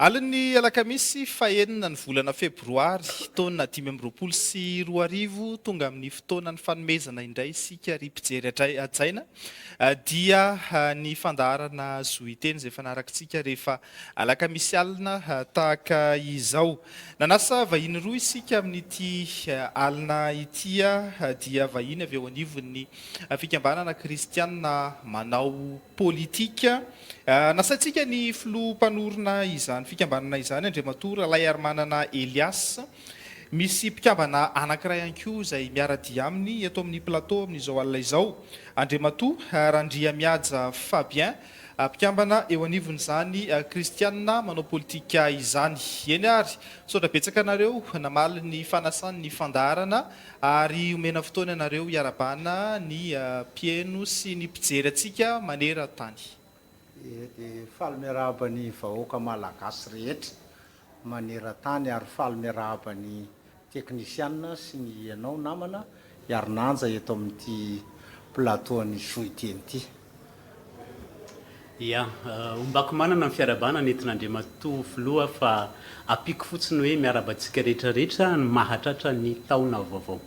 Alin'ny alakamisy fahenina ny volana febroary taona 2025, tonga amin'ny fotoanan'ny fanomezana indray isika ry mpijery hajaina, dia ny fandaharana Zo Hiteny izay fanarakitsika rehefa alakamisy alina tahaka izao. Nanasa vahiny roa isika amin'ity alina ity, dia vahiny avy eo anivon'ny fikambanana kristianina manao politika. Nasaintsika ny filoha mpanorina izany fikambanana izany, Andriamatoa Ralaiarimanana Elias. Misy mpikambana anankiray ihany koa izay miara-dia aminy eto amin'ny plateau amin'izao alina izao, Andriamatoa Randriamihaja Fabien, mpikambana eo anivon'izany kristianina manao politika izany. Eny ary, misaotra betsaka anareo namaly ny fanasan'ny fandaharana ary omena fotoana ianareo hiarabana ny mpihaino sy ny mpijery antsika maneran-tany. Ie, dia faly miarahaba ny vahoaka malagasy rehetra maneran-tany ary faly miarahaba ny teknisianina sy ny ianao namana Iarinanja eto amin'ity plateau an'i Zo Iteny ity. Ia, ombako manana ny fiarahabana nentin'Andriamatoa Filoha fa ampiako fotsiny hoe miarahaba antsika rehetra rehetra ny mahatratra ny taona vaovao.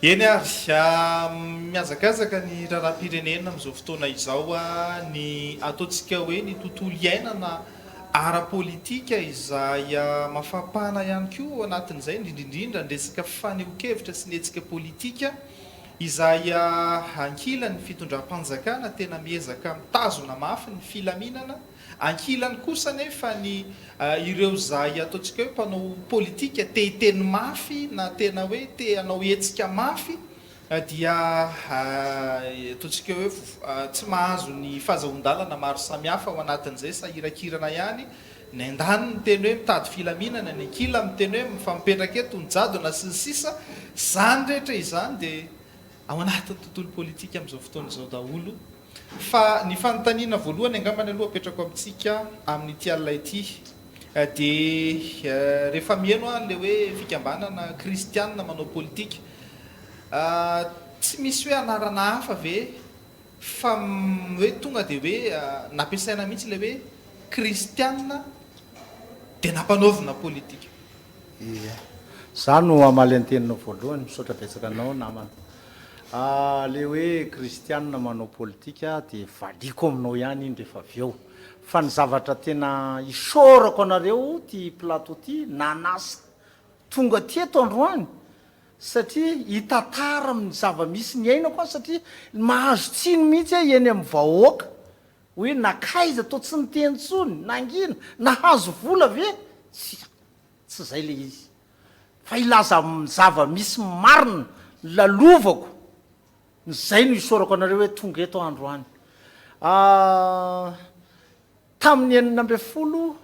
Eny ary, mihazakazaka ny raharaham-pirenena amin'izao fotoana izao, ny ataontsika hoe ny tontolo iainana ara-politika izay mafampana ihany koa ao anatin'izay, indrindra indrindra ny resaka fanehoan-kevitra sy ny hetsika politika izay ankilan'ny fitondram-panjakana tena miezaka mitazona mafy ny filaminana. Ankilany kosa anefa ny ireo izay ataontsika hoe mpanao politika te hiteny mafy na tena hoe te hanao hetsika mafy dia ataontsika hoe tsy mahazo ny fahazahoan-dalana maro samihafa ao anatin'izay, sahirankirana ihany, ny andaniny miteny hoe mitady filaminana, ny ankilany miteny hoe mifampipetraka eto ny jadona sy ny sisa Izany rehetra izany dia ao anatin'ny tontolo politika amin'izao fotoana izao daholo. Fa ny fanontaniana voalohany angambany aloha apetrako amintsika amin'ity alina ity dia rehefa miheno aho an'ilay hoe fikambanana kristianina manao politika, tsy misy hoe anarana hafa ve fa hoe tonga dia hoe nampiasaina mihitsy ilay hoe kristianina dia nampanaovina politika? Ia. Za no hamaly ny teninao voalohany, misaotra betsaka anao namana. Le hoe kristianina manao politika dia valiako aminao ihany iny rehefa avy eo. Fa ny zavatra tena isaorako anareo ty plateau ty nanasa tonga teto androany satria hitantara amin'ny zava-misy niainako aho satria mahazo tsiny mihitsy aho eny amin'ny vahoaka hoe nakaiza toa tsy niteny intsony, nangina, nahazo vola ve? Tsia, tsy izay le izy. Fa hilaza amin'ny zava-misy marina lalovako, izay no isaorako anareo hoe tonga eto aho androany. Tamin'ny 16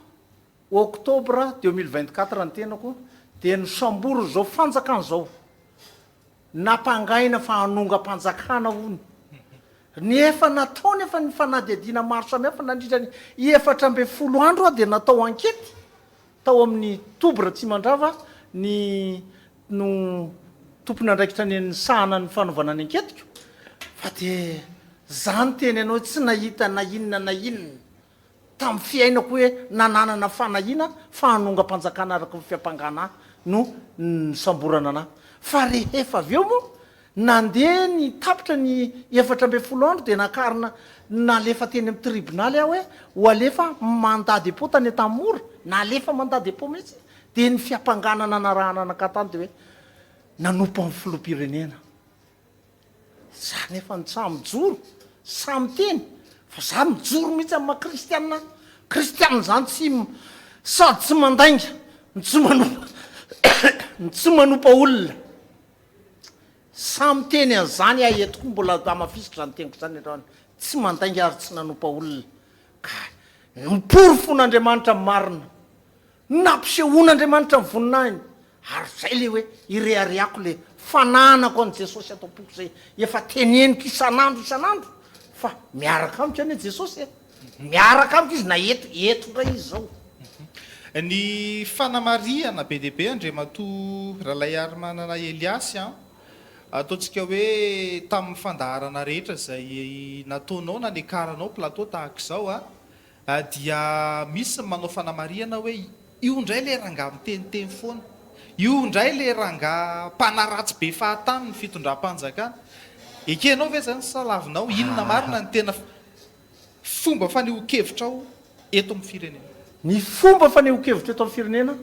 octobre 2024 ny tenako dia nosamborin'izao fanjakana izao. Nampangaina fa hanongam-panjakana hono. Ny efa natao nefa ny fanadihadiana maro samihafa nandritra ny 14 andro aho dia natao ankety tao amin'ny Toby Ratsimandrava ny no tompon'andraikitra ny nisahana ny fanaovana ny anketiko fa dia za niteny anao hoe tsy nahita na inona na inona tamin'ny fiainako hoe nananana fanahiana fa hanongam-panjakana araka ny fiampangana ahy no nisamborana anah. Fa rehefa avy eo moa, nandeha ny tapitra ny 14 andro dia nakarina nalefa teny amin'ny tribonaly aho hoe ho alefa mandat depot tany Antanimora, nalefa mandat depot mihitsy, dia ny fiampangana nanarahana anakahy tany dia hoe nanompo an'ny filoham-pirenena. Za nefa ny tsaha mijoro, sahy miteny fa za mijoro mihitsy amin'ny maha kristianina ahy. Kristianina zany tsy sady tsy mandainga no tsy manompa no tsy manompa olona. Sahy miteny an'izany aho eto koa mbola hamafisiko izany teniko izany androany. Tsy mandainga ary tsy nanompa olona. Ka noporofoin'Andriamanitra ny marina. Nampisehoan'Andriamanitra ny voninahiny, ary zay le hoe ireharehako le fananako an'i Jesosy ato am-poko zay efa teneniko isan'andro isan'andro fa miaraka amiko anie Jesosy e! Miaraka amiko izy na eto, eto indray izy zao. Ny fanamarihana be dia be Andriamatoa Ralaiarimanana Eliasy an, ataontsika hoe tamin'ny fandaharana rehetra izay nataonao na niakaranao plateau tahaka izao an, Dia misy ny manao fanamarihana hoe io indray ilay rangahy miteniteny foana, io indray ilay rangahy mpanaratsy be fahatany ny fitondram-panjakana. Ekenao ve izany sa lavinao? Inona marina ny tena fomba fanehoan-kevitrao eto amin'ny firenena? Ny fomba fanehoan-kevitra eto amin'ny firenena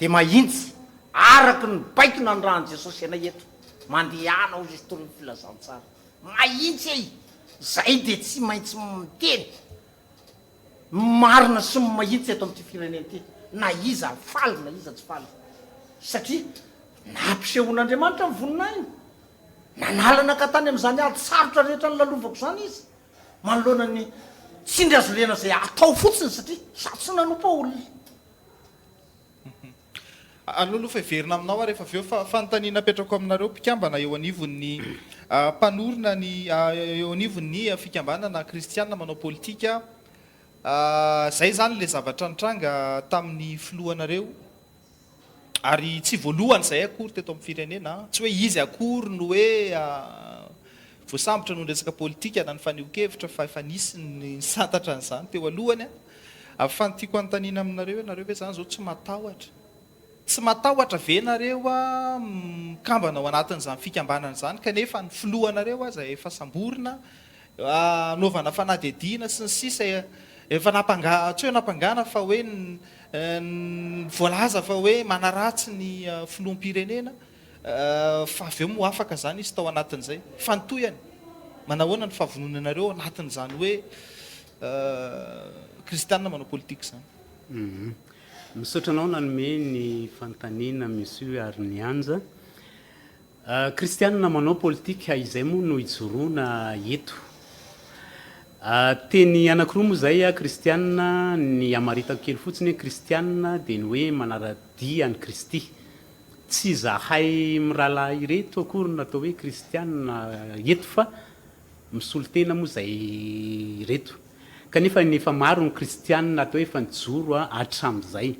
dia mahintsy araka ny baiko nanirahan'i Jesosy anay eto, mandehana hoy Izy tory ny filazantsara. Mahintsy ei! Zay dia tsy maintsy miteny ny marina sy ny mahitsy eto amin'ity firenena ity na iza faly na iza tsy faly satria nampisehoan'Andriamanitra ny voninahiny, nanala anakahy tany amin'izany ady sarotra rehetra nolalovako izany Izy manoloana ny tsindry azo lena izay atao fotsiny satria za tsy nanompa olona. Aleo aloha fa hiverina aminao aho rehefa avy eo fa fanontaniana apetrako aminareo mpikambana eo anivon'ny mpanorina ny eo anivon'ny fikambanana kristiana manao politika izay izany ilay zavatra nitranga tamin'ny filohanareo ary tsy voalohany izay akory teto amin'ny firenena tsy hoe izy akory no hoe voasambotra noho ny resaka politika na ny fanehoan-kevitra fa efa nisy ny nisantatra an'izany teo alohany. Fa ny tiako hanontaniana aminareo ianareo ve zany zao tsy matahotra? Tsy matahotra ve nareo mikambana ao anatin'izany fikambanana izany kanefa ny filohanareo aza efa samborina, anaovana fanadihadiana sy ny sisa efa nampanga, tsy hoe nampangana fa hoe voalaza fa hoe manaratsy ny filoham-pirenena. Fa avy eo moa afaka izany izy tao anatin'izay. Fa ny tohiny, manahoana ny fahavononanareo ao anatin'izany hoe kristianina manao politika izany? Misaotra anao nanome ny fanontaniana Monsieur Harinianja. Kristianina manao politika izay moa no ijoroana eto. Teny anankiroa moa izay, kristianina, ny hamaritako kely fotsiny hoe kristianina dia ny hoe manara-dia an'i Kristy. Tsy izahay mirahalahy ireto akory no atao hoe kristiana eto fa misolo tena moa izay ireto. Kanefa ny efa maro ny kristiana atao hoe efa nijoro hatramin'izay.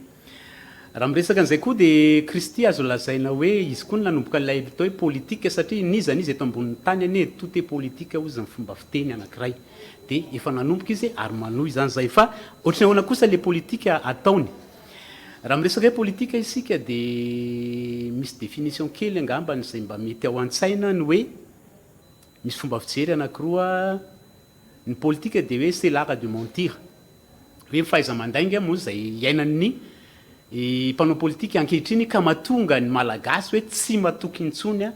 Raha miresaka an'izay koa dia Kristy azo lazaina hoe izy koa no nanomboka ilay atao hoe politique satria n'iza n'iza eto ambonin'ny tany anie tout est politique hozy ny fomba fiteny anankiray. Dia efa nanomboka izy ary manohy izany izay. Fa ohatry ny ahoana kosa ilay politique ataony? Raha miresaka hoe politika isika dia misy définition kely angambany izay mba mety ao an-tsaina ny hoe misy fomba fijery anankiroa, ny politika dia hoe c'est l'art de mentir, hoe fahaiza-mandainga moa izay iainan'ny mpanao politika ankehitriny ka mahatonga ny Malagasy hoe tsy matoky intsony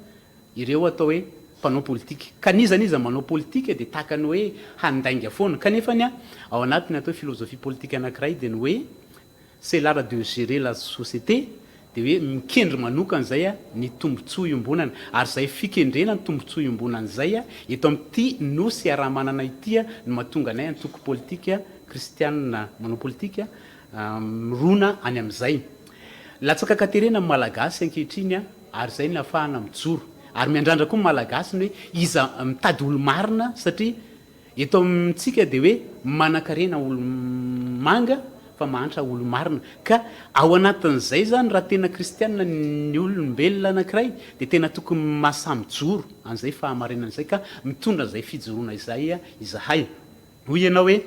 ireo atao hoe mpanao politika. Ka n'iza n'iza manao politika dia tahaka ny hoe handainga foana. Kanefa ny ao anatin'ny atao hoe philosophie politique anankiray dia ny hoe c'est l'art de gérer la société dia hoe mikendry manokana izay ny tombontsoa iombonana. Ary izay fikendrena ny tombontsoa iombonana izay eto amin'ity nosy iaraha-manana ity no mahatonga anay antoko politika kristianina manao politika mirona any amin'izay. Latsaka an-katerena ny Malagasy ankehitriny ary izay no ahafahana mijoro. Ary miandrandra koa ny Malagasy ny hoe iza mitady olo-marina satria eto amintsika dia hoe manankarena olo-manga fa mahantra olo-marina. Ka ao anatin'izay izany raha tena kristianina ny olombelona anankiray dia tena tokony mahasahy mijoro an'izay fahamarinana izay ka mitondra an'izay fijoroana izay izahay. Hoy ianao hoe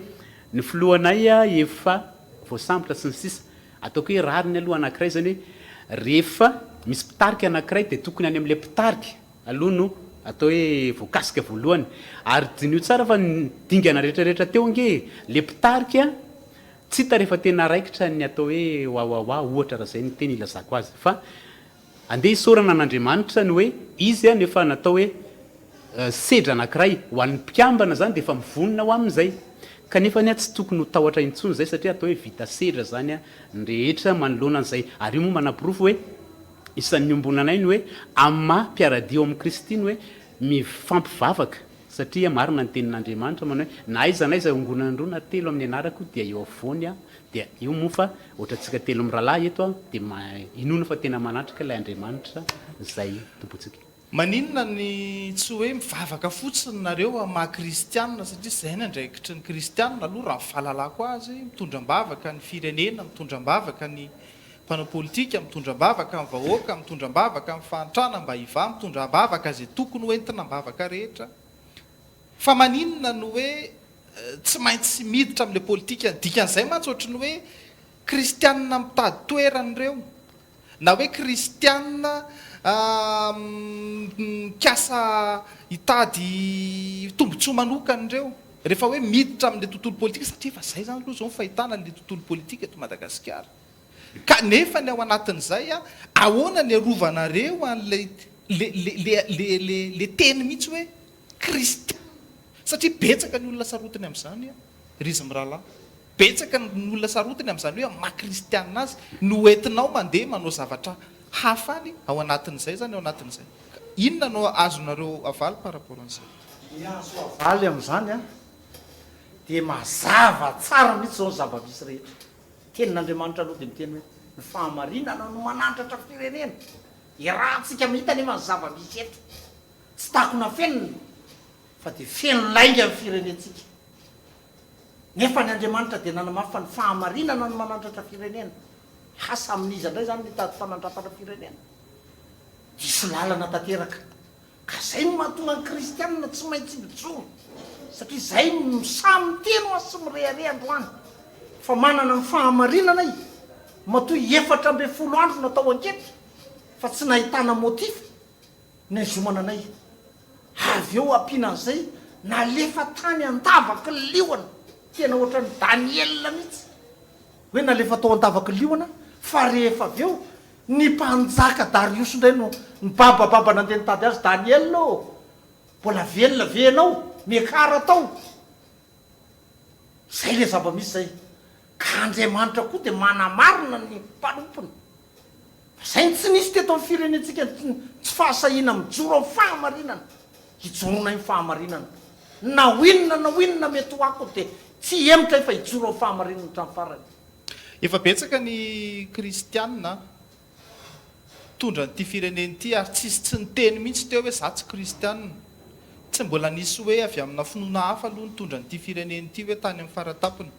ny filohanay efa voasambotra sy ny sisa Ataoko hoe rariny aloha anankiray izany hoe rehefa misy mpitarika anankiray dia tokony any amin'ilay mpitarika aloha no atao hoe voakasika voalohany. Ary diniho tsara fa ny dingana rehetra rehetra teo ange e, ilay mpitarika tsy hita rehefa tena raikitra ny atao hoe wawawa ohatra raha izay no teny ilazako azy fa Andeha isaorana an'Andriamanitra ny hoe Izy no efa natao hoe sedra anankiray ho an'ny mpikambana izany dia efa mivonona ho amin'izay. Kanefa anie tsy tokony ho tahotra intsony izay satria atao hoe vita sedra izany ny rehetra manoloana an'izay. Ary io moa manaporofo hoe isan'ny iombonanay ny hoe amin'ny maha mpiara-dia ao amin'i Kristy ny hoe mifampivavaka satria marina ny tenin'Andriamanitra manao hoe na aiza na aiza iongonan'ny roa na telo amin'ny anarako dia eo afovoany aho Dia io moa fa ohatrantsika telo mirahalahy eto an, dia inoana fa tena manatrika ilay Andriamanitra izay tompontsika. Maninona ny tsy hoe mivavaka fotsiny nareo amin'ny maha kristianina satria izay ny andraikitry ny kristianina aloha raha ny fahalalako azy, mitondra am-bavaka ny firenena, mitondra am-bavaka ny mpanao politika, mitondra am-bavaka ny vahoaka, mitondra am-bavaka ny fahantrana mba hivaha, mitondra am-bavaka izay tokony ho entina am-bavaka rehetra. Fa maninona no hoe. tsy maintsy miditra amin'ilay politika. Ny dikan'izay mantsy ohatry ny hoe kristianina mitady toerana ireo, na hoe kristianina mikasa hitady tombontsoa manokana ireo, rehefa hoe miditra amin'ilay tontolo politika, satria efa izay izany aloha izao ny fahitana an'ilay tontolo politika eto Madagasikara. Kanefa ny ao anatin'izay, ahoana ny arovanareo an'ilay le le le le le le teny mihitsy hoe kristiana? Satria betsaka ny olona sarotiny amin'izany ry izy mirahalahy. Betsaka ny olona sarotiny amin'izany hoe maha kristiana azy no entinao mandeha manao zavatra hafa any ao anatin'izay izany ao anatin'izay. Ka inona no azonareo avaly par rapport an'izay? Ny azo avaly amin'izany dia mazava tsara mihitsy izao ny zava-misy rehetra. Tenin'Andriamanitra aloha dia miteny hoe ny fahamarinana no manandratra firenena. Iarahantsika mahita anefa ny zava-misy eto. Tsy takona afenina fa dia feno lainga ny firenentsika. Nefa ny Andriamanitra dia nanamafy fa ny fahamarinana no manandratra firenena. Asa amin'iza indray izany no hitady fanandratana firenena? Diso lalana tanteraka. Ka zay no mahatonga ny kristianina tsy maintsy mijoro satria zay no sahy miteny hoa sy mirehareha androany fa manana ny fahamarinana i matoa 14 andro natao ankety fa tsy nahitana motif nihazomana anay avy eo ampiana an'izay nalefa tany andavaky ny liona tena ohatran'i Daniel mihitsy hoe nalefa tao andavaky liona fa rehefa avy eo Ny mpanjaka Dariosy indray no nibabababa nandeha nitady azy, Daniela ô, mbola velona ve ianao? Miakara tao. Izay ilay zava-misy izay. Ka Andriamanitra koa dia manamarina ny mpanompony. Fa izay no tsy nisy teto amin'ny firenentsika, ny tsy fahasahiana mijoro amin'ny fahamarinana. Hijoroanay amin'ny fahamarinana. Na ho inona na ho inona mety ho akony dia tsy hihemotra ahy fa hijoro amin'ny fahamarinana hatramin'ny farany. Efa betsaka ny kristianina nitondra an'ity firenena ity ary tsisy tsy niteny mihitsy teo hoe za tsy kristianina. Tsy mbola nisy hoe avy amina finoana hafa aloha nitondra an'ity firenena ity hoe tany amin'ny faratampony.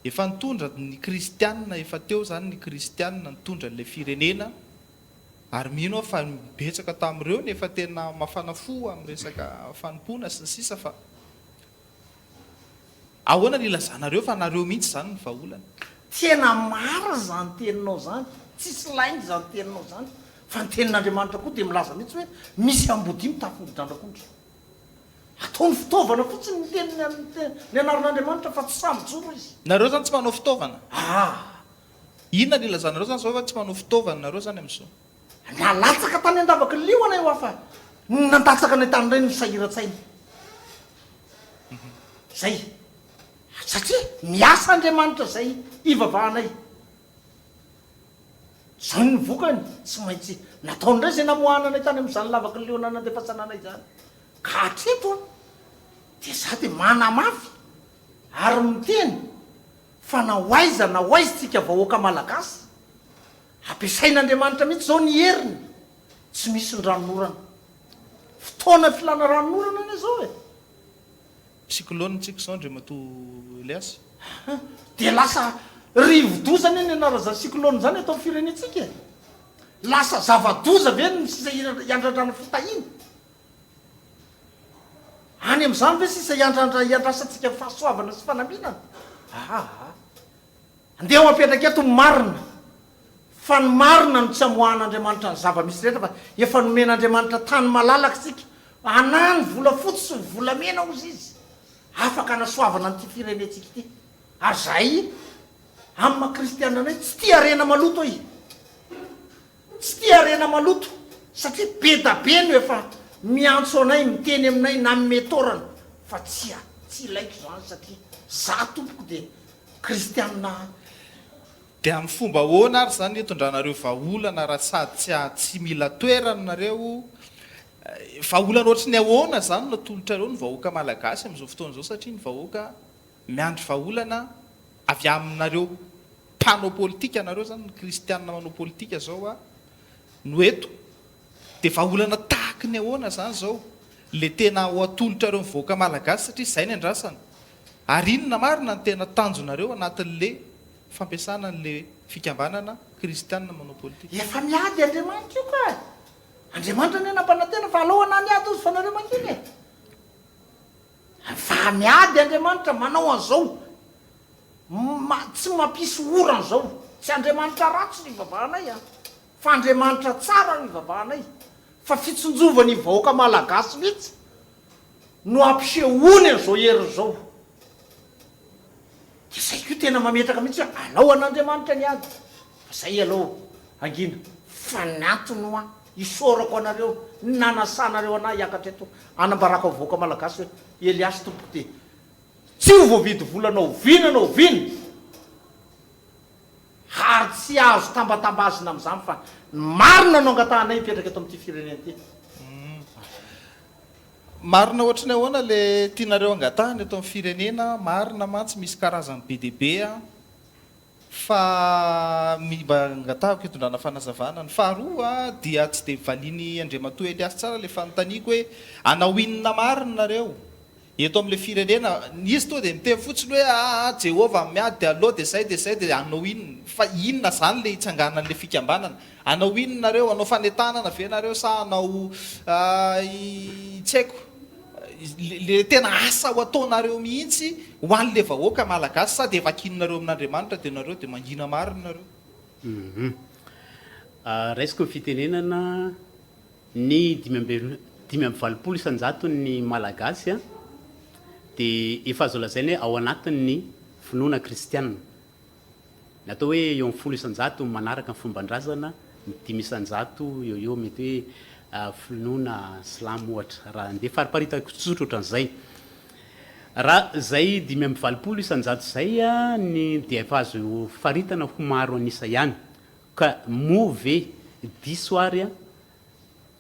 Efa nitondra ny kristianina, efa teo izany ny kristianina nitondra an'ilay firenena ary mino aho fa betsaka tamin'ireo no efa tena mafana fo amin'ny resaka fanompoana sy ny sisa fa Ahoana no ilazanareo fa nareo mihitsy izany no vahaolana? Tena marina izany teninao izany, tsisy lainga izany teninao izany, fa ny tenin'Andriamanitra koa dia milaza mihitsy hoe misy ambodia mitafy hodidrandrakondro. Ataony fitaovana fotsiny ny teniny ny anaran'Andriamanitra fa tsy sahy mijoro izy. Nareo izany tsy manao fitaovana? Ah! Inona no ilazanareo izany izao fa tsy manao fitaovana nareo izany amin'izao? Nalatsaka tany an-davaky ny liona io aho fa nandatsaka anay tany indray ny sahiran-tsaina. Zay. Satria miasa Andriamanitra zay ivavahanay. Zay ny vokany, tsy maintsy nataony indray zay namoahana anay tany amin'izany lavaky ny liona nandefasana anay izany. Ka hatreto an, dia za dia manamafy ary miteny fa na ho aiza na ho aiza tsika vahoaka malagasy, ampiasain'Andriamanitra mihitsy zao ny heriny, tsy misy ny ranonorana. Fotoana filana ranonorana anie zao e! Cyclone tsika izao Andriamatoa Elias. Dia lasa rivodoza anie ny anaran'izany cyclone izany eto amin'ny firenentsika e! Lasa zava-doza ve ny sisa hiandrandrana fitahiana? Any amin'izany ve sisa hiandrandra hiandrasantsika fahasoavana sy fanambinana? Aa! Andeha ho apetraka eto ny marina, fa ny marina no tsy amoahan'Andriamanitra ny zava-misy rehetra fa efa nomen'Andriamanitra tany malalaka isika, anà ny volafotsy sy ny volamena hozy izy, afaka anasoavana an'ity firenentsika ity, ary zahay amin'ny maha kristiana anay tsy tia harena maloto ay, tsy tia harena maloto satria be da be no efa miantso anay, miteny aminay na mimetoran fa tsia, tsy ilaiko izany satria za tompoko dia Kristianina aho. Dia amin'ny fomba ahoana ary izany hitondranareo vahaolana raha sady tsy tsy mila toerana nareo? Vahaolana ohatry ny ahoana izany no atolotrareo ny vahoaka malagasy amin'izao fotoana izao satria ny vahoaka miandry vahaolana avy aminareo mpanao politika nareo izany ny kristianina manao politika izao no eto. Dia vahaolana tahaky ny ahoana izany izao ilay tena ho atolotrareo ny vahoaka malagasy satria izay ny andrasana? Ary inona marina no tena tanjonareo anatin'le fampiasana an'le fikambanana kristianina manao politika? Efa miady Andriamanitra io ka! Andriamanitra anie nampanantena fa alao anah miady ozy fa nareo mangina e! Fa miady Andriamanitra manao an'izao, ma, tsy mampisy orana izao. Tsy Andriamanitra ratsy no ivavahanay an! Fa Andriamanitra tsara no ivavahanay. Fa fitsinjovany vahoaka malagasy mihitsy no ampisehoany an'izao heriny izao. Dia zay koa tena mametraka mihitsy hoe alao an'Andriamanitra ny ady. Fa zay aloha hangina. Fa ny antony hoa isaorako anareo ny nanasanareo anah hiakatra eto hanambarako amin'ny vahoaka malagasy hoe Elias tompoko dia tsy ho voavidy vola na oviana na oviana ary tsy azo tambatambazina amin'izany fa ny marina no angatahanay hipetraka eto amin'ity firenena ity. Marina ohatry ny ahoana le tianareo angatahana eto amin'ny firenena, marina mantsy misy karazany be dia be an, fa mba angatahako hitondrana fanazavana. Ny faharoa dia tsy dia valian'i Andriamatoa Elias tsara le fanontaniako hoe hanao inona marina nareo eto amin'le firenena, izy tonga dia miteny fotsiny hoe aa Jehovah miady dia aleo dia zay dia zay dia hanao inona, fa inona zany le hitsanganan'le fikambanana? Hanao inona nareo? Hanao fanentanana ve nareo sa hanao tsy haiko le tena asa ho ataonareo mihitsy ho an'le vahoaka malagasy sa dia vakianareo amin'Andriamanitra dia nareo dia mangina marina nareo? Hum. Raisiko ny fitenenana ny 85 isan-jaton'ny Malagasy dia efa azo lazaina hoe ao anatin'ny finoana kristiana. Ny atao hoe eo amin'ny 10% manaraka ny fomban-drazana, ny 5% eo ho eo mety hoe finoana silamo ohatra, raha andeha fariparitako tsotra ohatran'izay. Raha izay 85% izay ny dia efa azo faritana ho maro an'isa ihany. Ka moa ve diso ary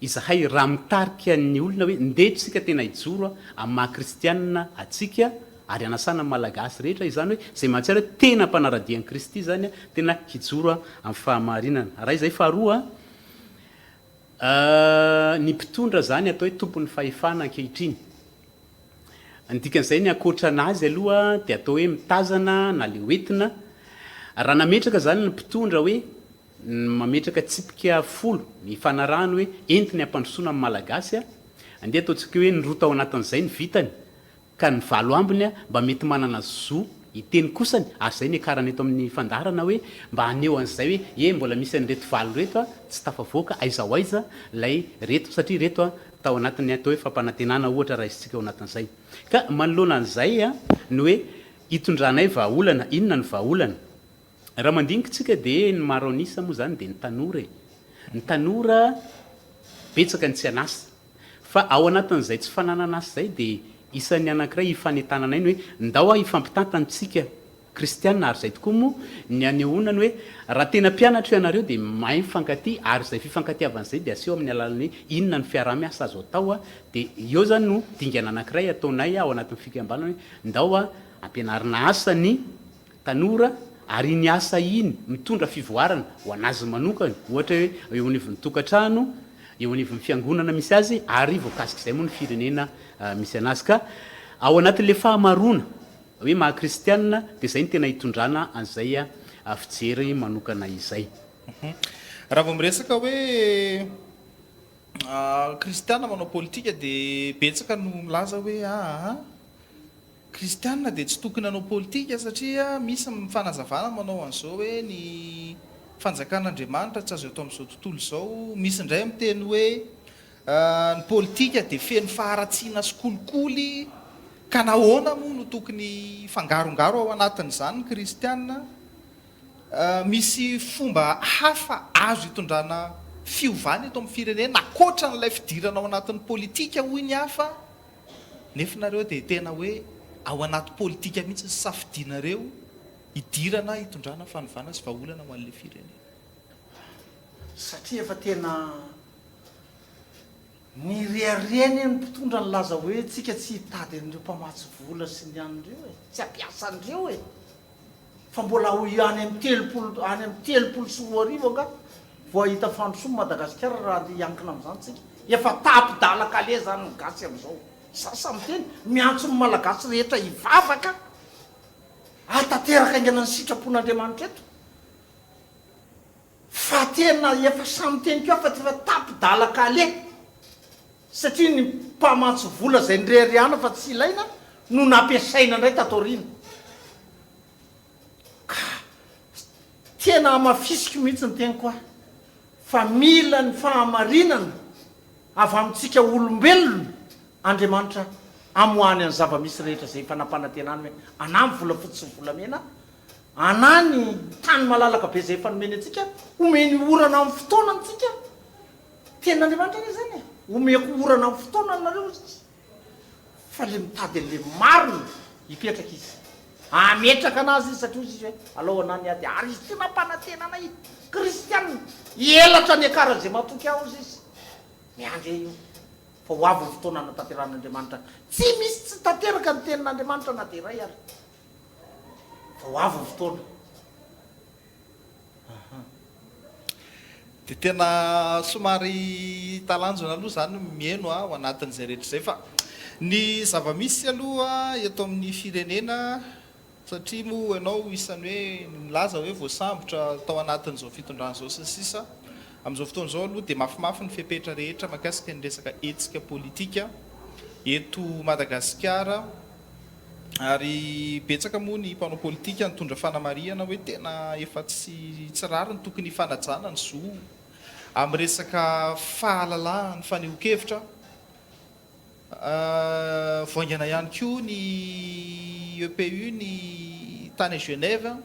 Izahay raha mitarika ny olona hoe ndeha tsika tena hijoro amin'ny maha kristianina atsika ary anasana ny malagasy rehetra izany hoe izay mahatsiaro hoe tena mpanaradia an'i Kristy izany tena hijoro amin'ny fahamarinana. Raha izay faharoa ny mpitondra izany atao hoe tompon'ny fahefana ankehitriny. Ny dikan'izay ny ankoatra an'azy aloha dia atao hoe mitazana na le hoentina. Raha nametraka izany ny mpitondra hoe Ny mametraka tsipika folo nifanarahany hoe entiny hampandrosoana ny Malagasy a! Andeha ataontsika hoe ny roa tao anatin'izay ny vitany ka ny valo ambiny a mba mety manana zo hiteny kosany ary izay niakarana eto amin'ny fandaharana hoe mba haneho an'izay hoe e mbola misy an'ireto valo ireto a tsy tafavoaka aiza ho aiza ilay reto satria ireto a tao anatin'ny atao hoe fampanantenana ohatra raisintsika ao anatin'izay ka manoloana an'izay a ny hoe hitondranay vahaolana inona ny vahaolana Raha mandinika tsika dia ny maro an'isa moa izany dia ny tanora e. Ny tanora betsaka ny tsy an'asa. Fa ao anatin'izay tsy fananana asa izay dia isan'ny anankiray ifanentananay ny hoe ndao aho hifampitantana tsika kristiana ary izay tokoa moa ny anehoana ny hoe raha tena mpianatro ianareo dia mahay mifankatia ary izay fifankatiavana izay dia aseho amin'ny alalan'ny hoe inona ny fiaraha-miasa azo atao dia eo izany no dingana anankiray ataonay ao anatin'ny fikambanana hoe ndao ampianarina asa ny tanora ary iny asa iny mitondra fivoarana ho an'azy manokana, ohatra hoe eo anivon'ny tokantrano, eo anivon'ny fiangonana misy azy ary voakasik'izay moa ny firenena misy an'azy. Ka ao anatin'ilay fahamaroana hoe maha kristianina dia izay no tena hitondrana an'izay fijery manokana izay. Raha vao miresaka hoe kristiana manao politika dia betsaka no milaza hoe aa. Kristianina dia tsy tokony hanao politika satria misy ny fanazavana manao an'izao hoe ny fanjakan'Andriamanitra tsy azo atao amin'izao tontolo izao, misy indray miteny hoe ny politika dia feno faharatsiana sy kolikoly ka nahoana moa no tokony hifangarongaro ao anatin'izany ny kristianina? Misy fomba hafa azo itondrana fiovana eto amin'ny firenena ankoatra an'ilay fidirana ao anatin'ny politika hoy ny hafa. Nefa nareo dia tena hoe ao anaty politika mihitsy ny safidinareo hidirana hitondrana fanovana sy vahaolana ho an'ilay firenena. Satria efa tena nirehareha anie ny mpitondra nilaza hoe tsika tsy hitady an'ireo mpamatsy vola sy ny an'ireo e, tsy hampiasa an'ireo e. Fa mbola ho any amin'ny 30 any amin'ny 2030 angaha vao hahita fandrosoana Madagasikara raha andeha hiankina amin'izany tsika. Efa tapi-dalan-kaleha izany ny gasy amin'izao. Za sahy miteny, miantso ny Malagasy rehetra hivavaka hahatanteraka haingana ny sitrapon'Andriamanitra eto. Fa tena efa sahy miteny koa aho fa efa tapi-dalan-kaleha. Satria ny mpamatsy vola izay nireharehana fa tsy ilaina. no nampiasaina indray tato aoriana. Ka tena hamafisiko mihitsy ny teniko aho fa mila ny fahamarinana avy amintsika olombelona Andriamanitra amoahany ny zava-misy rehetra izay efa nampanantenany hoe anà ny volafotsy sy ny volamena, anà ny tany malalaka be izay efa nomeny antsika, homeny orana amin'ny fotoanany tsika. Tenin'Andriamanitra anie izany e! Omeko orana amin'ny fotoanany nareo hozy izy. Fa le mitady an'le marina hipetraka izy. Hametraka anazy izy satria hozy izy hoe alao anà ny ady ary izy tsy nampanantena anay kristianina hielatra ny akaran'izay matoky ahy hozy izy. Miandry eo io fa ho avy ny fotoana hanatanterahan'Andriamanitra. Tsy misy tsy tanteraka ny tenin'Andriamanitra na dia iray ary. Fa ho avy ny fotoana. Aha. Dia tena somary talanjona aloha izany ny miheno ao anatin'izay rehetra izay fa ny zava-misy aloha eto amin'ny firenena satria moa ianao isan'ny hoe milaza hoe voasambotra tao anatin'izao fitondrana izao sy ny sisa Amin'izao fotoana izao aloha dia mafimafy ny fepetra rehetra mahakasika ny resaka hetsika politika eto Madagasikara. Ary betsaka moa ny mpanao politika nitondra fanamarihana hoe tena efa tsy tsy rariny, tokony hifanajana ny zo amin'ny resaka fahalalahan'ny fanehoan-kevitra. Voaingana ihany koa ny EPU ny tany Genève,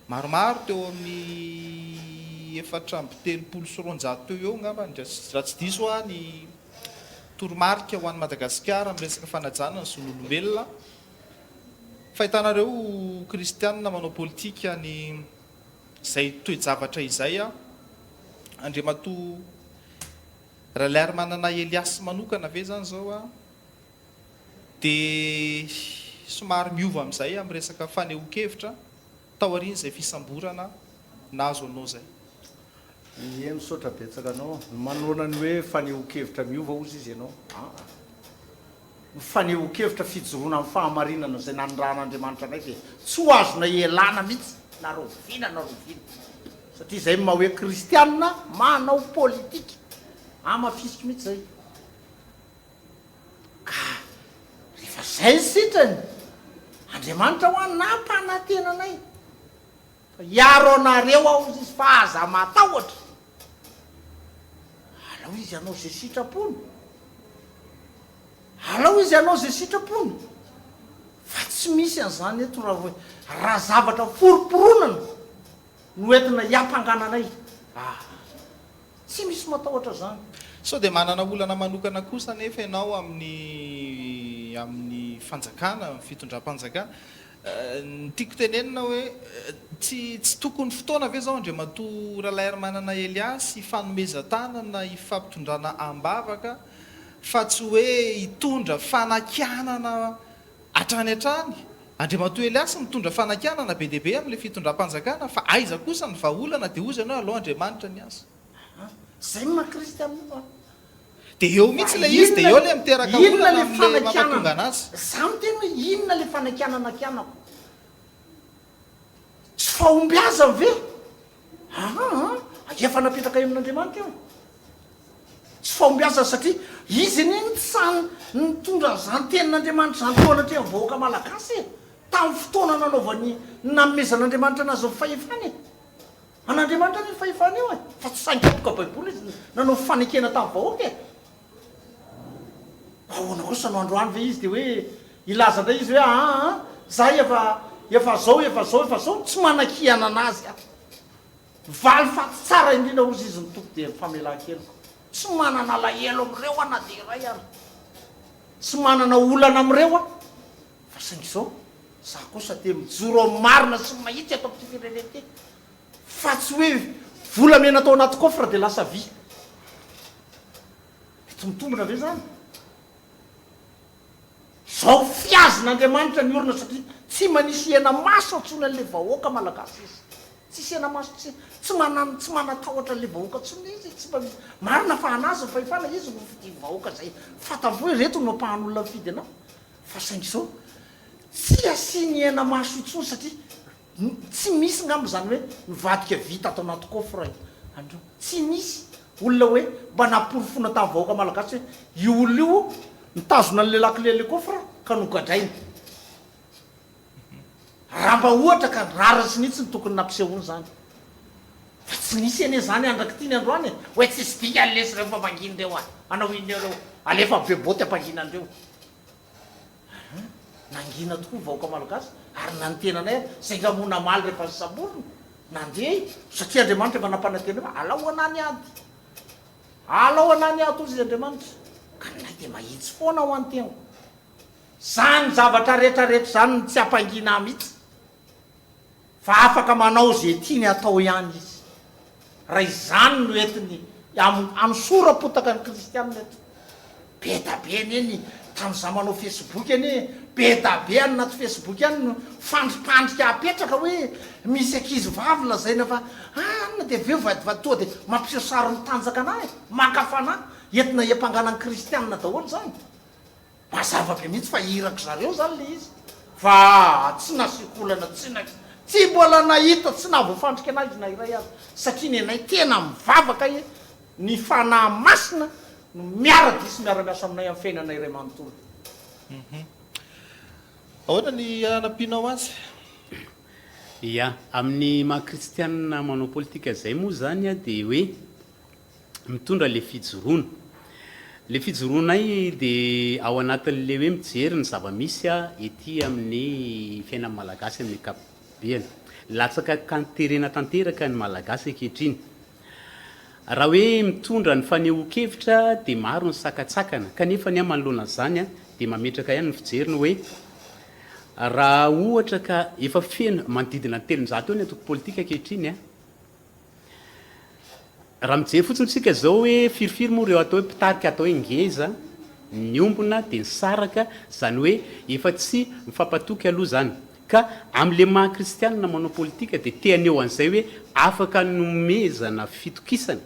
maromaro teo amin'ny 234 teo eo angamba raha tsy diso aho ny toromarika ho an'i Madagasikara amin'ny resaka fanajana ny zon'olombelona. Fahitanareo kristianina manao politika ny izay toe-javatra izay aho. Andriamatoa Ralaiarimanana Elias manokana ve izany izao aho dia somary miova amin'izay amin'ny resaka fanehoan-kevitra taorian'izay fisamborana nahazo anao izay? Ie misaotra betsaka anao. Manoloana ny hoe fanehoan-kevitra miova hozy izy ianao. Aa. Ny fanehoan-kevitra fijoroana amin'ny fahamarinana izay nanirahan'Andriamanitra anay dia tsy ho azonay ialana mihitsy na rahoviana na rahoviana. Satria izay ny maha hoe kristianina manao politika. Hamafisiko mihitsy izay. Ka rehefa izay ny sitrany, Andriamanitra hoa nampanantena anay. Fa hiaro anareo aho, hozy izy, fa aza matahotra. Alao izy hanao izay sitrapony. Alao izy hanao izay sitrapony. Fa tsy misy an'izany eto raha hoe raha zavatra foromporonana no entina hiampangana anay. Ah, tsy misy matahotra izany. Sao dia manana olana manokana kosa anefa ianao amin'ny amin'ny fanjakana, amin'ny fitondram-panjakana? Ny tiako tenenina hoe tsy tsy tokony fotoana ve izao Andriamatoa Ralaiarimanana Elias hifanomezan-tanana hifampitondrana am-bavaka fa tsy hoe hitondra fanakianana hatrany hatrany? Andriamatoa Elias mitondra fanakianana be dia be amin'ilay fitondram-panjakana fa aiza kosa ny vahaolana dia hozy ianao alao Andriamanitra ny azy. Zay ny maha kristianina io an. Dia eo mihitsy ilay izy, dia eo ilay miteraka olana amin'ilay mampatonga anazy. Za miteny hoe inona ilay fanakianana kianako? Tsy fahombiazana ve? Aa, efa napetraka eo amin'Andriamanitra io. Tsy fahombiazana satria izy anie no tsy sahy nitondra an'izany tenin'Andriamanitra izany teo anatrehan'ny vahoaka malagasy e! Tamin'ny fotoana nanaovany, nanomezan'Andriamanitra anazy ny fahefana e! An'Andriamanitra anie io fahefana io e! Fa tsy sahy nikapoka baiboly izy nanao fifanekena tamin'ny vahoaka e! Ahoana kosa no androany ve izy dia hoe hilaza indray izy hoe aa za efa efa zao efa zao efa zao, tsy manakiana anazy aho. Valifaty tsara indrindra hozy izy ny Tompo dia ny famelan-keloka. Tsy manana alahelo amin'ireo aho na dia iray ary. Tsy manana olana amin'ireo aho. Fa saingy izao, za kosa dia mijoro amin'ny marina sy ny mahitsy eto amin'ity firenena ity. Fa tsy hoe volamena tao anaty coffre dia lasa vy. Mety mitombina ve izany? Izao fihazin'Andriamanitra ny orona satria tsy manisy hena maso intsony an'ilay vahoaka malagasy izy. Tsisy hena maso tsy tsy manan tsy manatahotra an'ilay vahoaka intsony izy, tsy mba misy. Marina fa an'azy ny fahefana, izy no mifidy vahoaka izay fantany hoe ireto no ampahan'olona mifidy an'ahy. Fa saingy izao, tsy asiany hena maso intsony satria tsy misy ngamba izany hoe nivadika vy tato anaty coffre andreo. Tsy nisy olona hoe mba namporofoina tamin'ny vahoaka malagasy hoe io olona io nitazona an'ilay lakile an'ilay coffre ka nogadraina. Raha mba ohatra ka rariny sy nitsiny tokony nampisehoany izany. Fa tsy nisy anie izany andrak'ity ny androany e! Hoe tsisy dikany lesy ireo fa mangina ireo a! Hanao inona eo ireo? Alefa be boty ampangina an'ireo. Aa! Nangina tokoa ny vahoaka malagasy ary na ny tenanay ary sainga moa namaly rehefa nisamborina. Nandeha i, satria Andriamanitra efa nampanantena hoe alao ho anà ny ady. Alao anà ny ady hozy izy Andriamanitra. Ka ny dia mahitsy foana ho an'ny tenako. Zany zavatra rehetra rehetra zany no tsy ampangina ahy mihitsy. Fa afaka manao ze tiany atao ihany izy. Raha izany no entiny hanosoram-potaka ny kristianina eto. Be da be anie ny tamin'izaho manao facebook anie, be da be any anaty facebook any no fandripandrika apetraka hoe misy ankizy vavy lazaina fa anona dia avy eo vadivady toa dia mampiseho sary mitanjaka anah e, maka fanahy, entina hiampangana ny kristianina daholo izany. Mazava be mihitsy fa irak zareo zany le izy fa tsy nasiako olana tsy na tsy mbola nahita tsy nahavoafandrika anah izy na iray aza satria nenay tena mivavaka e ny fanahy masina no miara dia sy miara miasa aminay amin'ny fiainana iray manontolo. Ahoana ny hanampianao azy? Ya, amin'ny maha kristianina manao politika izay moa izany dia hoe mitondra le fijoroana. Le fijoroanay dia ao anatin'le hoe mijery ny zava-misy ety amin'ny fiainan'ny Malagasy amin'ny ankapobeny. Latsaka an-terena tanteraka ny Malagasy ankehitriny. Raha hoe mitondra ny fanehoan-kevitra dia maro ny sakantsakana, kanefa ny ahy manoloana an'izany dia mametraka ihany ny fijeriny hoe raha ohatra ka efa feno manodidina ny 300 eo ny antoko politika ankehitriny, Raha mijery fotsiny isika izao hoe firifiry moa ireo atao hoe mpitarika atao hoe ngeza, niombona dia nisaraka, izany hoe efa tsy mifampatoky aloha izany. Ka amin'ilay maha kristianina manao politika dia te haneho an'izay hoe afaka nomezana fitokisana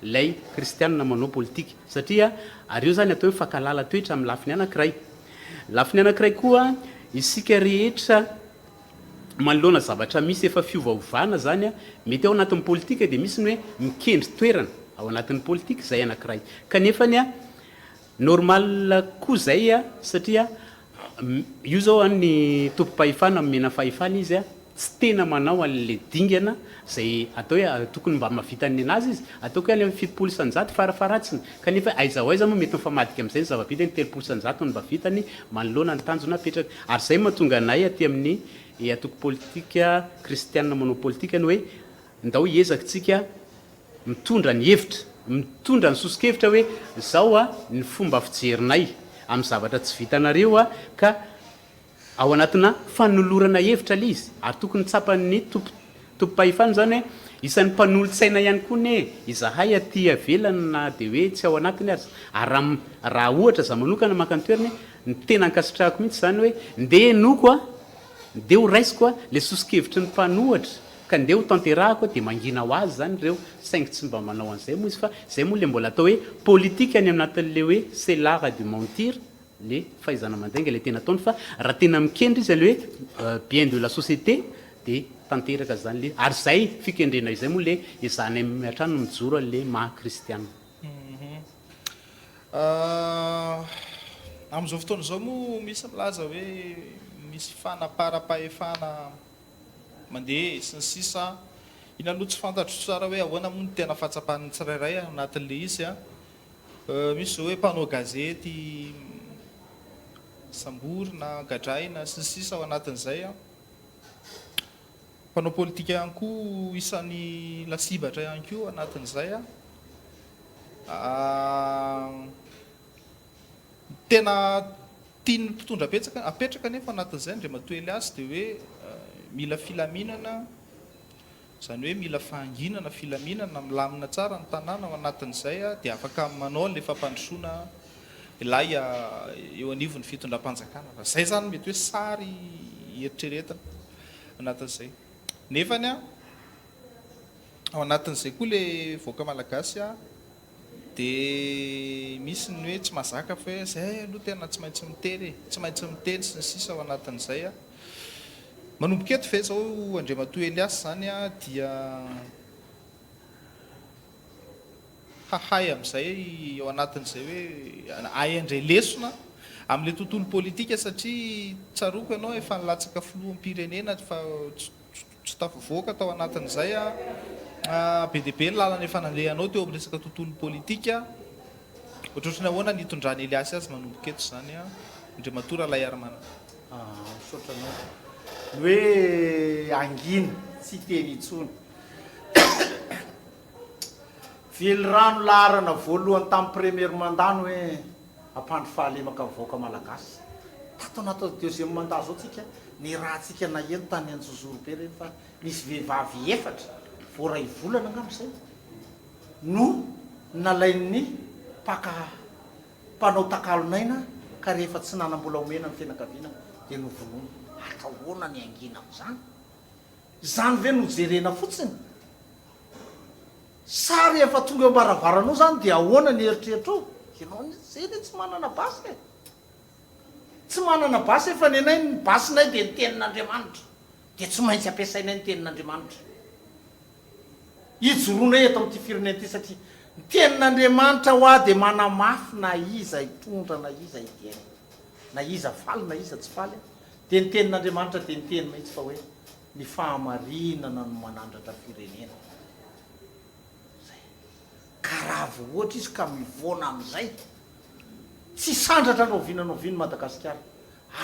ilay kristianina manao politika. Satria ary eo izany atao hoe mifankahalala toetra amin'ny lafiny anankiray. Lafiny anankiray koa isika rehetra manoloana zavatra misy efa fiovaovana zany a, mety ao anatin'ny politika dia misy ny hoe mikendry toerana ao anatin'ny politika izay anakiray kanefany a normal koa zay a satria io zao an ny tompom-pahefana omena fahefana izy a tsy tena manao an'le dingana zay atao hoe tokony mba mahavita ny nenazy izy ataoko hoe any amin'ny 70% farafaharatsiny kanefa aiza ho aiza moa mety mifamadika amin'izay ny zava-bitany 30% no mba vitany manoloana ny tanjona apetraka Ary izay no mahatonga anay aty amin'ny antoko politika kristianina manao politika ny hoe ndao hiezaka tsika mitondra ny hevitra, mitondra ny soso-kevitra hoe zao ny fomba fijerinay amin'ny zavatra tsy vitanareo ka ao anatina fanolorana hevitra ilay izy ary tokony tsapan'ny tompom-pahefana izany hoe isan'ny mpanolotsaina ihany koa anie izahay aty ivelany na dia hoe tsy ao anatiny aza ary raha raha ohatra za manokana maka ny toerany Ny tena ankasitrahako mihitsy izany hoe ndeha henoiko a, ndeha ho raisiko a, le soso-kevitry ny mpanohatra ka ndeha ho tanterahako a, dia mangina ho azy izany ireo, saingy tsy mba manao an'izay moa izy fa izay moa le mbola atao hoe politique any anatin'le hoe c'est l'art de mentir, le fahaizana mandainga le tena ataony fa raha tena mikendry izy le hoe bien de la société dia tanteraka izany le, ary izay fikendrena izay moa le ezahanay hatrany mijoro an'le maha kristiana. Amin'izao fotoana izao moa misy milaza hoe misy fanaparam-pahefana mandeha sy ny sisa. Iny aloha tsy fantatro tsara hoe ahoana moa ny tena fahatsapan'ny tsirairay ao anatin'ilay izy. Misy izao hoe mpanao gazety samborina, gadraina sy ny sisa ao anatin'izay. Mpanao politika ihany koa isan'ny lasibatra ihany koa anatin'izay. Ny tena tian'ny mpitondra betsaka apetraka anefa anatin'izay Andriamatoa Elias dia hoe mila filaminana, izany hoe mila fahanginana, filaminana, milamina tsara ny tanàna ao anatin'izay dia afaka manao ilay fampandrosoana ilay eo anivon'ny fitondram-panjakana. Raha izay izany mety hoe sary eritreretina anatin'izay. Nefany ao anatin'izay koa ilay vahoaka malagasy dia misy ny hoe tsy mahazaka fa hoe izay aloha tena tsy maintsy miteny e, tsy maintsy miteny sy ny sisa ao anatin'izay. Manomboka eto ve izao Andriamatoa Elias izany dia hahay amin'izay ao anatin'izay hoe hahay handray lesona? Amin'ilay tontolo politika satria tsaroako ianao efa nilatsaka filoham-pirenena fa tsy tafavoaka tao anatin'izay an. Be dia be ny lalana efa nandehanao teo amin'ny resaka tontolo politika. Ohatrohatry ny ahoana ny hitondran'i Eliasy azy manomboka eto izany an, Andriamatoa Ralaiarimanana? Misaotra anao. Ny hoe hangina, tsy hiteny intsony. Velirano laharana voalohany tamin'ny premier mandat ny hoe hampandry fahalemaka ny vahoaka malagasy. Tato anatin'ny deuxième mandat zao tsika, nirahantsika naheno tany Anjozorobe ireny fa nisy vehivavy efatra vao iray volana angamba izay no nalain'ny mpaka mpanao takalon'aina ka rehefa tsy nanam-bola omena ny fianakaviana dia novonoina. Atao ahoana ny hangina amin'izany? Izany ve no jerena fotsiny? Sa rehefa tonga eo am-baravaranao izany dia ahoana ny eritreritrao? Ianao anie zay anie tsy manana basy e! Tsy manana basy e fa ny anay ny basinay dia ny tenin'Andriamanitra. Dia tsy maintsy ampiasainay ny tenin'Andriamanitra. Ijoroanay eto amin'ity firenena ity satria ny tenin'Andriamanitra hoa dia manamafy na iza hitondra na iza hidiana. Na iza faly na iza tsy faly dia ny tenin'Andriamanitra dia niteny mihitsy fa hoe ny fahamarinana no manandratra firenena. Zay. Ka raha vao ohatra izy ka mivoana amin'izay, tsy hisandratra na oviana na oviana Madagasikara,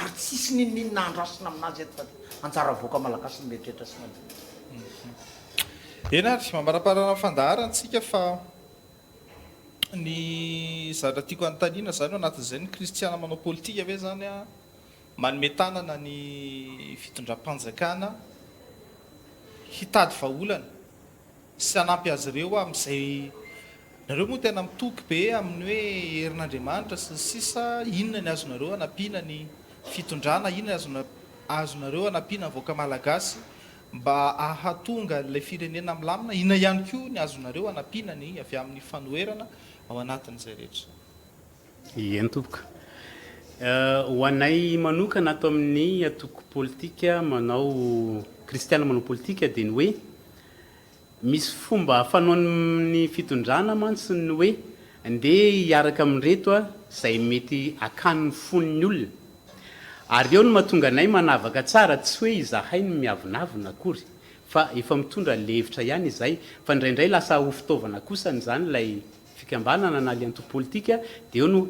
ary tsy hisy n'inon'inona andrasina aminazy eto fa dia anjara vahoaka malagasy no mieritreritra sy mandinika. Eny ary, mamaraparana ny fandaharana tsika fa ny zavatra tiako anontaniana zany ao anatin'izay ny kristiana manao politika ve zany an, Manome tanana ny fitondram-panjakana hitady vahaolana sy hanampy azy ireo amin'izay Nareo moa tena mitoky be amin'ny hoe herin'Andriamanitra sy ny sisa Inona ny azonareo anampiana ny fitondrana, inona ny azonareo anampiana ny vahoaka malagasy mba hahatonga ilay firenena milamina, inona ihany koa ny azonareo anampiana ny avy amin'ny fanoherana ao anatin'izay rehetra izay. Eny tompoko. Ho anay manokana ato amin'ny antoko politika manao kristiana manao politika dia ny hoe misy fomba fanaon'ny fitondrana mantsy ny hoe ndeha hiaraka amin'ireto izay mety hakany ny fon'ny olona. Ary eo no mahatonga anay manavaka tsara, tsy hoe izahay no miavonavona akory fa efa mitondra ilay hevitra ihany izahay fa indraindray lasa ho fitaovana kosany izany ilay fikambanana na le antoko politika dia eo no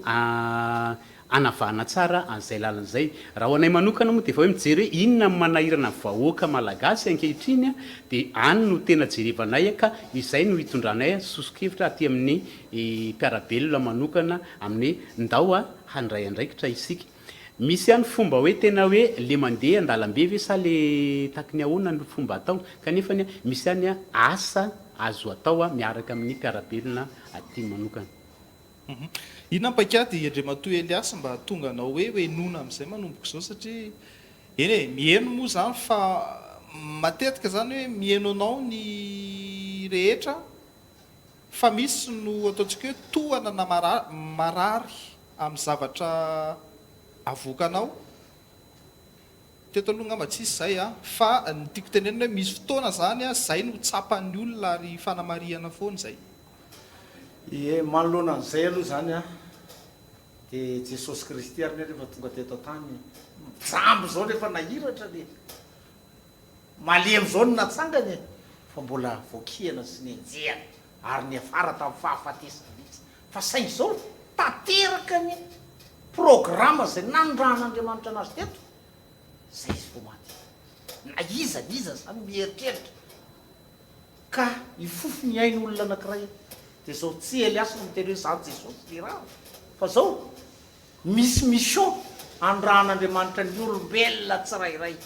anavahana tsara an'izay lalana izay. Raha ho anay manokana moa dia efa hoe mijery hoe inona no manahirana ny vahoaka malagasy ankehitriny dia any no tena jerevanay ka izay no hitondranay soso-kevitra aty amin'ny mpiara-belona manokana amin'ny hoe ndao handray andraikitra isika. Misy ihany fomba hoe tena hoe le mandeha an-dalambe ve sa le taky ny ahoana no fomba atao kanefany misy ihany asa azo atao miaraka amin'ny mpiara-belona aty manokana. Inona ny paikady Andriamatoa Elias mba hahatonga anao hoe ho henoina amin'izay manomboka izao satria eny e, miheno moa izany fa matetika izany hoe miheno anao ny rehetra fa misy no ataontsika hoe tohana na marary amin'ny zavatra avoakanao, teto aloha angamba tsisy izay an, fa ny tiako tenenina hoe misy fotoana izany an, izay no tsapan'ny olona ary fanamarihana foana izay. Ie, manoloana an'izay aloha izany an, dia Jesosy Kristy ary anie rehefa tonga teto an-tany, jamba izao rehefa nahiratra anie, malemy izao no natsangany e, fa mbola voakihana sy nenjehana ary niafara tamin'ny fahafatesana mihitsy. Fa saingy izao, tanteraka ny programa izay nanondrahan'Andriamanitra anazy teto, izay izy vao maty. Na iza na iza izany mieritreritra ka hifofo ny ain'olona anankiray, dia izao, tsy Elias no miteny hoe izaho Jesosy nirahana, fa izao, misy mission anondrahan'Andriamanitra ny olombelona tsirairay.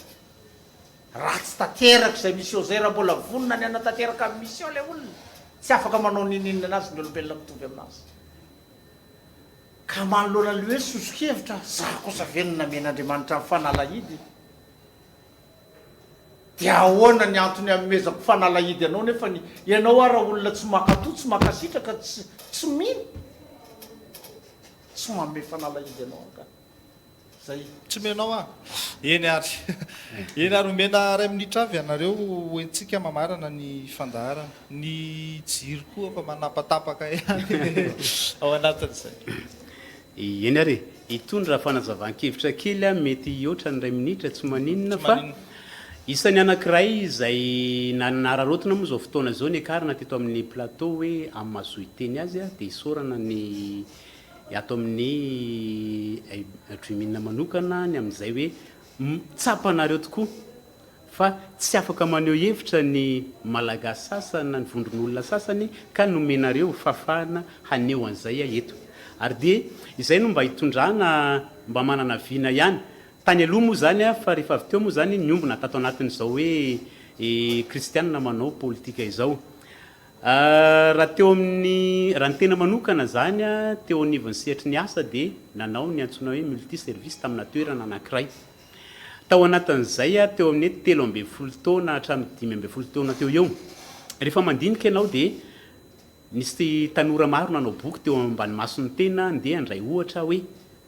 Raha tsy tanteraka izay mission izay, raha mbola vonona ny hanatanteraka ny mission ilay olona, tsy afaka manao n'inon'inona anazy ny olombelona mitovy aminazy. Ka manoloana ilay hoe soso-kevitra, za kosa ve no namen'Andriamanitra ny fanalahidy? Dia ahoana ny antony hanomezako fanalahidy anao nefa ny ianao ara olona tsy mankatò, tsy mankasitraka, tsy tsy mino? Tsy manome fanalahidy anao aho ka. Zay. Tsy omenao aho. Eny ary. Eny ary omena iray minitra avy ianareo ho entintsika mamarana ny fandaharana. Ny jiro koa efa manapatapaka ihany ao anatin'izay. Eny ary e. Hitondra fanazavan-kevitra kely aho, mety hihoatra ny iray minitra, tsy maninona fa isan'ny anankiray izay nanararaotina moa izao fotoana izao niakarana teto amin'ny plateau hoe amin'ny maha zo hiteny azy dia isaorana ny ato amin'ny Dream'in manokana ny amin'izay hoe tsapanareo tokoa fa tsy afaka maneho hevitra ny Malagasy sasany na ny vondron'olona sasany ka nomenareo fahafahana haneho an'izay eto. Ary dia izay no mba hitondrana mba manana vina ihany. Tany aloha moa izany fa rehefa avy teo moa izany niombona tato anatin'izao hoe kristianina manao politika izao. Raha teo amin'ny, raha ny tena manokana izany teo anivon'ny sehatry ny asa dia nanao ny antsoina hoe multi service tamina toerana anankiray. Tao anatin'izay aho teo amin'ny 13 taona hatramin'ny 15 taona teo eo. Rehefa mandinika ianao dia nisy tanora maro nanao boky teo ambany mason'ny tena, ndeha handray ohatra aho hoe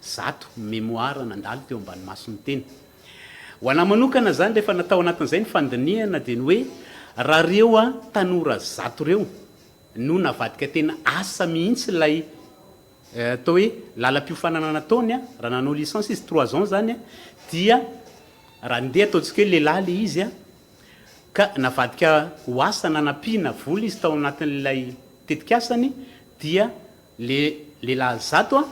100 mémoire nandalo teo ambany mason'ny tena. Ho anà manokana izany rehefa natao anatin'izay ny fandinihana dia ny hoe raha ireo tanora 100 ireo no navadika tena asa mihitsy ilay Atao hoe lalam-piofanana nataony a, raha nanao licence izy trois ans zany a, dia raha ndeha ataontsika hoe lehilahy le izy a, ka navadika ho asa nanampiana vola izy tao anatin'ilay tetikasany dia le lehilahy 100 a,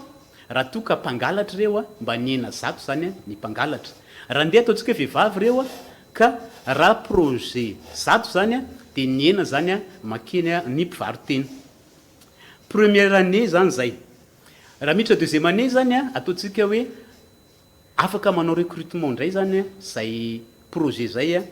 raha toa ka mpangalatra ireo a, mba nihena 100 zany a ny mpangalatra. Raha ndeha ataontsika hoe vehivavy ireo a, ka raha projet 100 zany a, dia nihena zany a makeny a ny mpivaro-tena. Première année zany zay. Raha miditra deuxième année zany a, ataontsika hoe afaka manao recrutement indray zany a, zay projet zay a,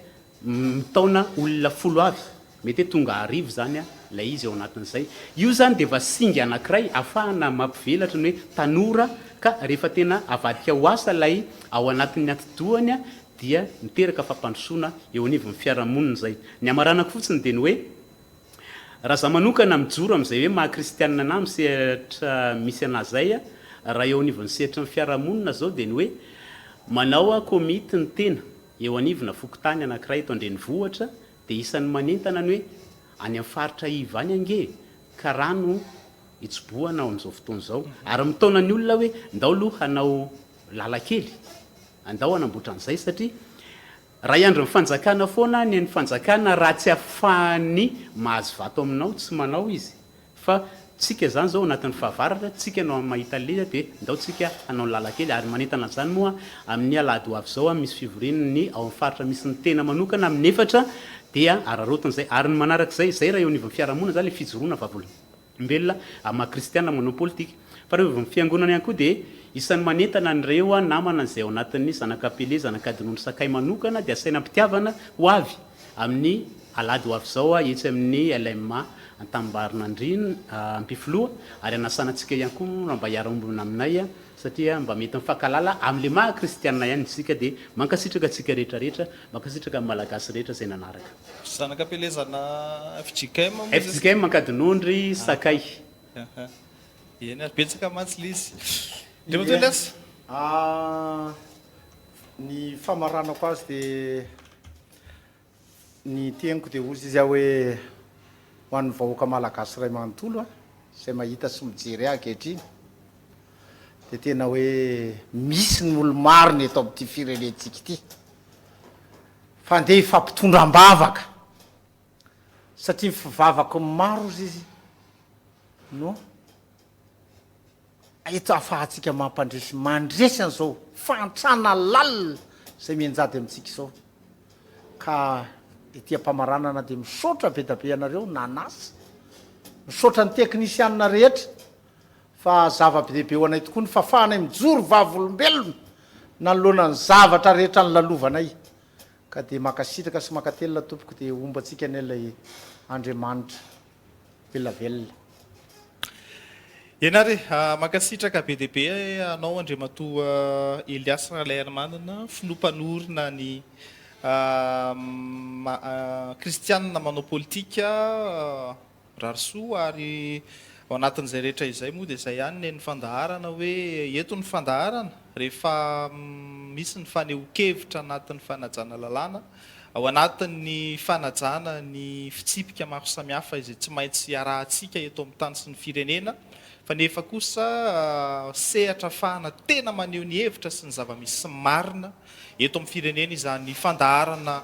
mitaona olona 10 avy, mety hoe tonga 1000 zany a lay izy ao anatin'izay. Io zany dia efa singa anankiray afahana mampivelatra ny hoe tanora ka rehefa tena avadika ho asa lay ao anatin'ny atidohany a dia miteraka fampandrosoana eo anivon'ny fiarahamonina zay. Ny hamaranako fotsiny dia ny hoe. Raha za manokana mijoro amin'izay hoe maha kristianina anah amin'ny sehatra misy anah zay, raha eo anivon'ny sehatry ny fiarahamonina zao dia ny hoe manao komity ny tena eo anivona fokontany anankiray eto an-drenivohitra dia isan'ny manentana ny hoe any amin'ny faritra iva any ange ka rano hitsobohana ao amin'izao fotoana izao ary mitaona ny olona hoe ndao aloha hanao lalan-kely, andao hanamboatra an'izay satria Raha hiandry ny fanjakana foana ny an'ny fanjakana raha tsy afahany mahazo vato aminao tsy manao izy fa tsika zany zao anatin'ny fahavaratra tsika no mahita an'le de ndao tsika hanao ny lalan-kely ary manentana an'izany moa amin'ny alahady ho avy zao misy fivoriana ny ao amin'ny faritra misy ny tena manokana amin'ny 4 dia araraotina izay ary ny manarak'izay izay raha eo anivon'ny fiarahamonina zany le fijoroana vavolombelona Olombelona amin'ny maha kristiana manao politika. Fa reo vao fiangonana ihany koa dia isan'ny manentana an'ireo namana izay ao anatin'ny zanak'Ampele, zanak'Adinondry Sakay manokana dia asaina am-pitiavana ho avy amin'ny alahady ho avy izao etsy amin'ny LMA Antanimbarinandriana Ampefiloha ary anasana antsika ihany koa raha mba hiara-ombona aminay satria mba mety mifankahalala amin'ilay maha kristiana ihany isika dia mankasitraka antsika rehetra rehetra, mankasitraka ny Malagasy rehetra izay nanaraka. Zanak'ampielezana fjkm moa izay? Fjkm Ankadinondry Sakay. Eny ary, betsaka mantsy ilay izy. Andriamatoa Elias. Ny famaranako azy dia ny teniko dia hozy izy aho hoe ho an'ny vahoaka malagasy iray manontolo izay mahita sy mijery ahy ankehitriny dia tena hoe misy ny olo-marina eto amin'ity firenentsika ity. Fa andeha hifampitondra am-bavaka satria ny fivavaky ny maro ozy izy no eto ahafahantsika mampandresy mandresy an'izao fahantrana lalina izay mianjady amintsika izao. Ka ety am-pamaranana dia misaotra be da be anareo nanasa, misaotra ny teknisianina rehetra Fa zava-dehibe ho anay tokoa ny fahafahanay mijoro vavolombelona nanoloana ny zavatra rehetra nolalovanay. Ka dia mankasitraka sy mankatelina tompoko dia homba antsika anie ilay Andriamanitra ela velona. Eny ary e, mankasitraka be dia be anao Andriamatoa Elias Ralaiarimanana, filoha mpanorina ny Kristianina manao politika. Mirary soa ary ao anatin'izay rehetra izay moa dia izay ihany ny fandaharana hoe eto ny fandaharana rehefa misy ny fanehoan-kevitra anatin'ny fanajana lalàna, ao anatin'ny fanajana ny fitsipika maro samihafa izay tsy maintsy arahantsika eto amin'ny tany sy ny firenena. Fa nefa kosa sehatra afahana tena maneho ny hevitra sy ny zava-misy marina eto amin'ny firenena izany fandaharana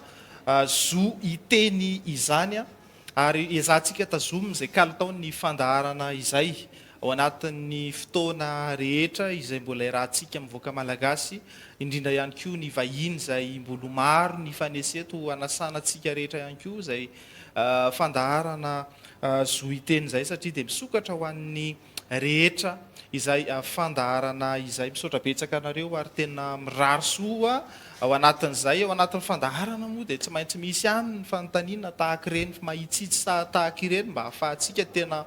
zo hiteny izany ary ezahantsika tazomina izay kalitaon'ny fandaharana izay ao anatin'ny fotoana rehetra izay mbola iarahantsika mivoaka Malagasy, indrindra ihany koa ny vahiny izay mbolo maro nifanesy eto hanasana antsika rehetra ihany koa izay fandaharana zo hiteny izay satria dia misokatra ho an'ny rehetra izay fandaharana izay. Misaotra betsaka anareo ary tena mirary soa ao anatin'izay. Ao anatin'ny fandaharana moa dia tsy maintsy misy ihany ny fanontaniana tahaka ireny mahitsitsy tahaka ireny mba hahafahantsika tena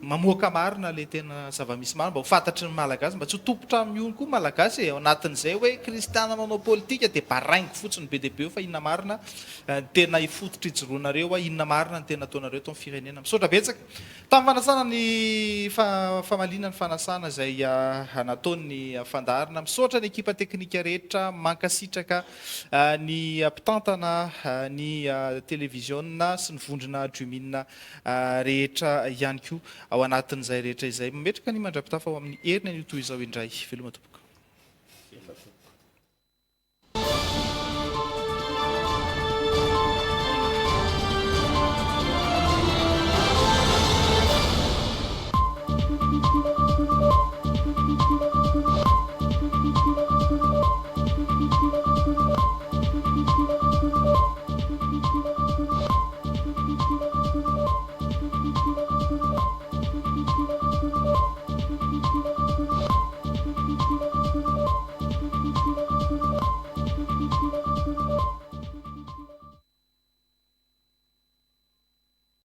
mamoaka marina ilay tena zava-misy marina mba ho fantatry ny Malagasy, mba tsy ho tompon-trano mihono koa ny Malagasy e, ao anatin'izay hoe kristiana manao politika dia baraingo fotsiny be dia be eo fa inona marina ny tena fototra ijoroanareo, inona marina ny tena ataonareo eto amin'ny firenena. Misaotra betsaka tamin'ny fanasana ny famaliana ny fanasana izay nataon'ny fandaharana. Misaotra ny ekipa teknika rehetra, mankasitraka ny mpitantana ny televiziona sy ny vondrona Dream'in rehetra ihany koa ao anatin'izay rehetra izay. Mametraka ny mandra-pitafa ho amin'ny heriny anio toy izao indray. Veloma tompoko.